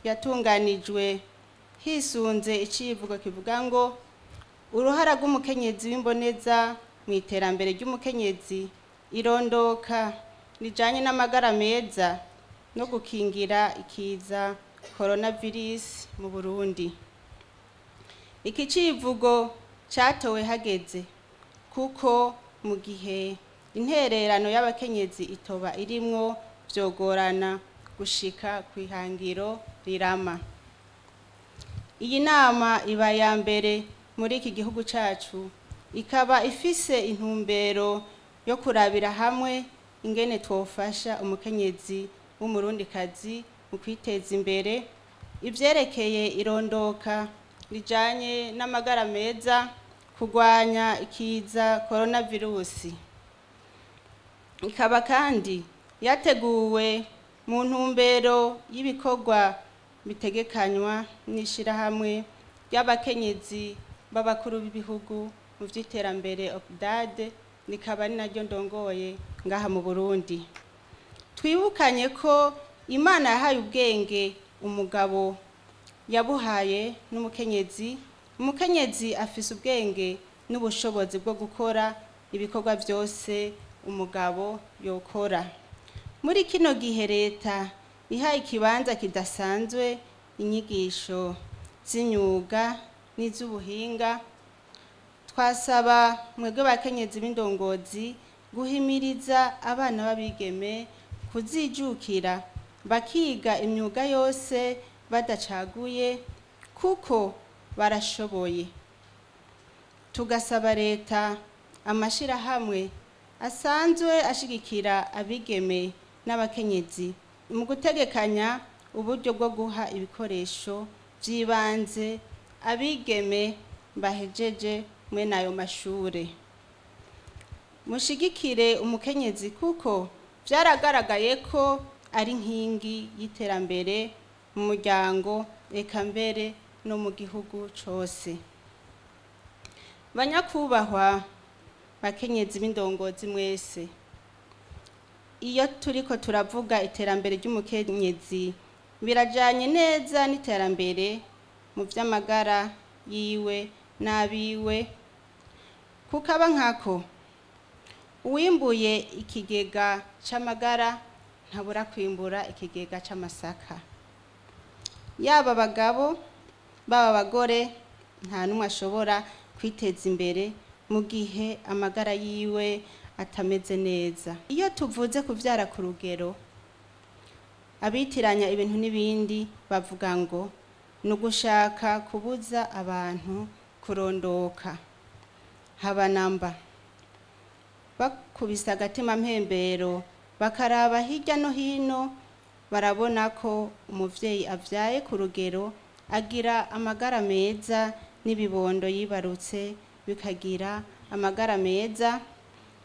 Yatunganijwe hisunze icivugo kivuga ngo uruhara rw'umukenyezi w'imboneza mu iterambere ry'umukenyezi, irondoka rijanye n'amagara meza no gukingira ikiza coronavirus mu Burundi. Iki civugo catowe hageze kuko mu gihe intererano y'abakenyezi itoba irimwo, vyogorana gushika kw'ihangiro rirama. Iyi nama iba ya mbere muri iki gihugu cacu, ikaba ifise intumbero yo kurabira hamwe ingene twofasha umukenyezi w'umurundikazi mu kwiteza imbere, ivyerekeye irondoka rijanye n'amagara meza, kurwanya ikiza coronavirusi. Ikaba kandi yateguwe mu ntumbero y'ibikorwa bitegekanywa n'ishirahamwe ry'abakenyezi b'abakuru b'ibihugu mu vy'iterambere OPDAD, rikaba ari naryo ndongoye ngaha mu Burundi. Twibukanye ko Imana yahaye ubwenge umugabo, yabuhaye n'umukenyezi. Umukenyezi afise ubwenge n'ubushobozi bwo gukora ibikorwa vyose umugabo yokora. Muri kino gihe leta ihaye ikibanza kidasanzwe inyigisho z'imyuga n'iz'ubuhinga, twasaba mwebwe bakenyezi b'indongozi guhimiriza abana b'abigeme kuzijukira bakiga imyuga yose badacaguye, kuko barashoboye. Tugasaba leta, amashirahamwe asanzwe ashigikira abigeme n'abakenyezi mu gutegekanya uburyo bwo guha ibikoresho vy'ibanze abigeme bahejeje mwene ayo mashure. Mushigikire umukenyezi kuko vyaragaragaye ko ari nkingi y'iterambere mu muryango, eka mbere no mu gihugu cose. Banyakubahwa bakenyezi b'indongozi mwese, iyo turiko turavuga iterambere ry'umukenyezi birajanye neza n'iterambere mu vy'amagara yiwe n'abiwe, kukaba nkako uwimbuye ikigega c'amagara ntabura kwimbura ikigega c'amasaka. Yaba abagabo baba abagore, nta n'umwe ashobora kwiteza imbere mu gihe amagara yiwe atameze neza. Iyo tuvuze kuvyara ku rugero, abitiranya ibintu n'ibindi bavuga ngo ni ugushaka kubuza abantu kurondoka. Haba namba. Bakubise agatima mpembero bakaraba hirya no hino, barabona ko umuvyeyi avyaye ku rugero agira amagara meza, n'ibibondo yibarutse bikagira amagara meza,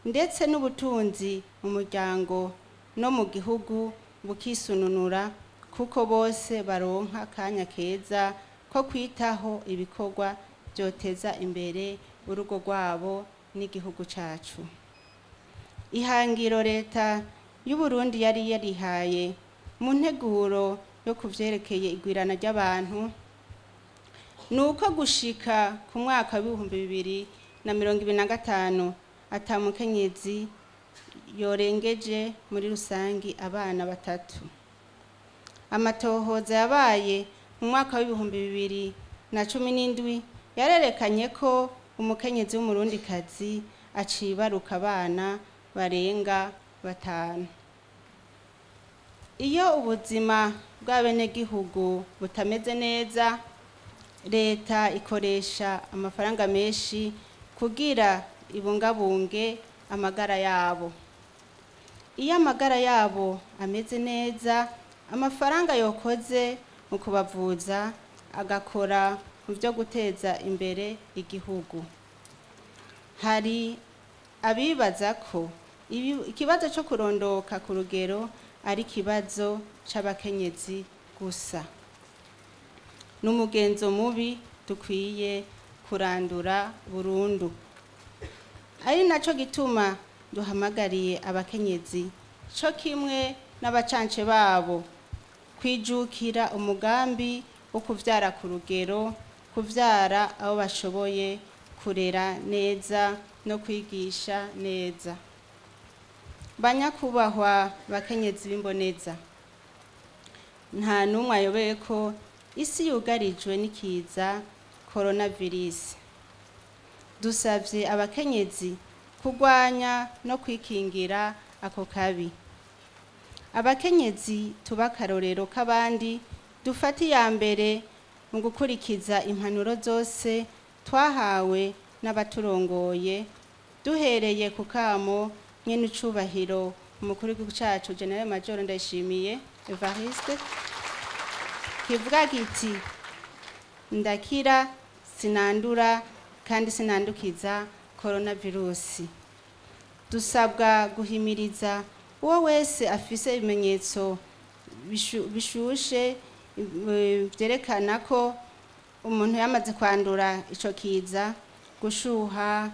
ndetse n'ubutunzi mu muryango no mu gihugu bukisununura, kuko bose baronka akanya keza ko kwitaho ibikorwa vyoteza imbere urugo rwabo n'igihugu cacu. Ihangiro leta y'Uburundi yari yarihaye mu nteguro yo kuvyerekeye igwirana ry'abantu ni uko gushika ku mwaka w'2025 ata mukenyezi yorengeje muri rusangi abana batatu. Amatohoza yabaye mu mwaka w'2017 yarerekanye ko umukenyezi w'umurundikazi acibaruka abana barenga 5. Iyo ubuzima bw'abenegihugu butameze neza, leta ikoresha amafaranga menshi kugira ibungabunge amagara yabo. Iyo amagara yabo ameze neza, amafaranga yokoze mu kubavuza agakora mu vyo guteza imbere igihugu. Hari abibaza ko ikibazo co kurondoka ku rugero ari ikibazo c'abakenyezi gusa. N'umugenzo mubi dukwiye kurandura burundu. Ari naco gituma duhamagariye abakenyezi co kimwe n'abacance babo kwijukira umugambi wo kuvyara ku rugero, kuvyara abo bashoboye kurera neza no kwigisha neza. Banyakubahwa bakenyezi b'imboneza, nta n'umwe ayobeye ko isi yugarijwe n'ikiza coronavirus. Dusavye abakenyezi kurwanya no kwikingira ako kabi. Abakenyezi tuba akarorero k'abandi, dufate iya mbere mu gukurikiza impanuro zose twahawe n'abaturongoye, duhereye ku kamo nyen'icubahiro umukuru w'igihugu cacu General Major Ndayishimiye Evariste, kivuga kiti: ndakira sinandura kandi sinandukiza coronavirus. Dusabwa guhimiriza uwo wese afise ibimenyetso bishushe vyerekana ko umuntu yamaze kwandura ico kiza: gushuha,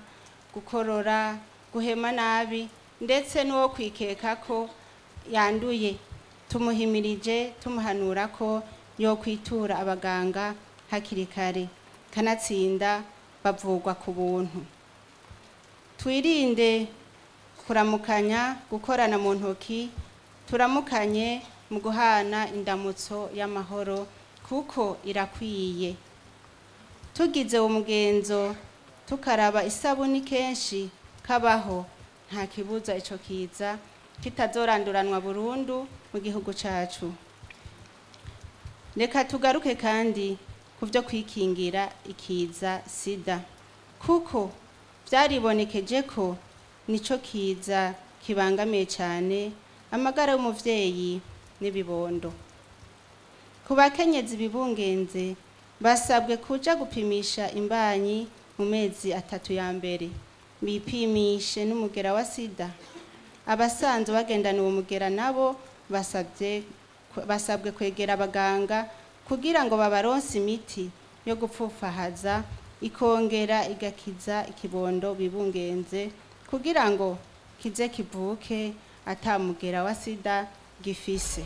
gukorora, guhema nabi, ndetse n'uwo kwikeka ko yanduye, tumuhimirije tumuhanura ko yokwitura abaganga hakiri kare, kanatsinda bavurwa ku buntu. Twirinde kuramukanya, gukorana mu ntoki, turamukanye mu guhana indamutso y'amahoro kuko irakwiye. Tugize uwo mugenzo, tukaraba isabuni kenshi kabaho, nta kibuza ico kiza kitazoranduranwa burundu mu gihugu cacu. Reka tugaruke kandi ku vyo kwikingira ikiza sida, kuko vyaribonekeje ko nico kiza kibangamiye cane amagara y'umuvyeyi n'ibibondo. Ku bakenyezi bibungenze, basabwe kuja gupimisha imbanyi mu mezi 3 ya mbere, bipimishe n'umugera wa sida. Abasanzwe bagendana uwo mugera nabo basabwe kwegera abaganga kugira ngo babaronse imiti yo gupfufahaza ikongera igakiza ikibondo bibungenze, kugira ngo kize kivuke ata mugera wa sida gifise.